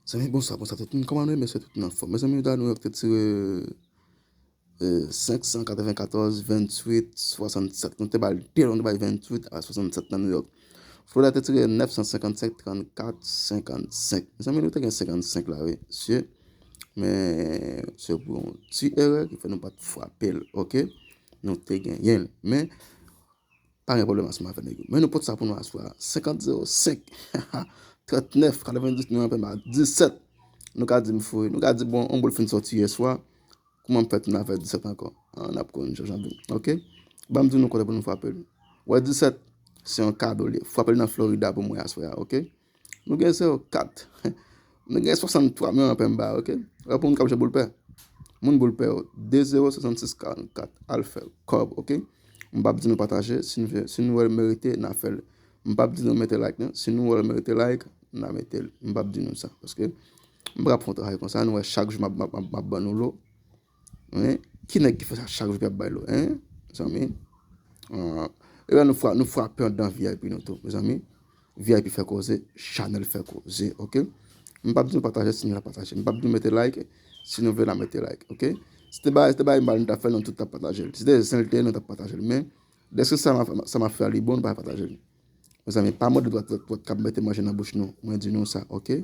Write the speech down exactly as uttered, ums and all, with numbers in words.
Zanmi, bonswa, bonswa tout moun. Kòman nou ye, mesye, tout moun anfòm? Mezanmi, New York te tire euh, senk san katrevenkatòz, venntuit, swasannsèt. Nou te ba l de, nou te ba l venntuit a swasannsèt nan New York. Florida te tire nèf san senkannsenk, trannkat, senkannsenk. Mezanmi, nou te gen senkannsenk la, wi, mesye. Men se pou yon ti erè ki fè nou pa t frape l, oke? Nou te genyen l. Men pa gen pwoblèm ansanm avè nèg yo. Men nou pot sa pou nou aswè a. Senkant zewo senk, trannèf, katrevendis, nou anpè ba disèt. Nou ka di m fou, nou ka di, bon, on boul fin sòti yè swa. Kouman m fè tounen avè disèt ankò? An, n ap konn jan jan vin. Oke? Ban m di nou kote pou nou frape l. Wè disèt, se yon kado li ye. Frape l nan Florida pou mwen aswè a, oke? Nou gen zewo kat. Nou gen swasanntwa, men anpè m ba, oke? Wè pou moun k ap jwe boul pè. Moun boul pè yo, de zewo swasann sis karannkat. Al fè kòb, oke? M p ap di nou pataje, si nou, si nou wè l merite, n a fè l. M p ap di nou mete like, non. Si nou wè l merite like, n a mete l. M p ap di nou sa. Paske m pa ka fè yon travay konsa, nou wè chak jou m ap, m ap, m ap, m ap ban nou lo. Wi. Ki nèg ki fè sa chak jou ki ap bay lo, en? Mezanmi. Ah, e la nou fra-, nou frape anndan V I P nou tou, mezanmi. V I P fè koze, Chanèl fè koze, oke? M p ap di nou pataje si nou la pataje. M p ap di nou mete like, si nou vle la mete like, oke? Si te bay, si te bay mal, nou t ap fè l, nou tout t ap pataje l. Si te zen l te ye, nou t ap pataje l. Men, dèske sa m ap, sa m ap fè a li bon, nou pa pataje l. Mezanmi, pa mande dwat, dwat, dwat k ap mete manje nan bouch nou. Mwen di nou sa, oke?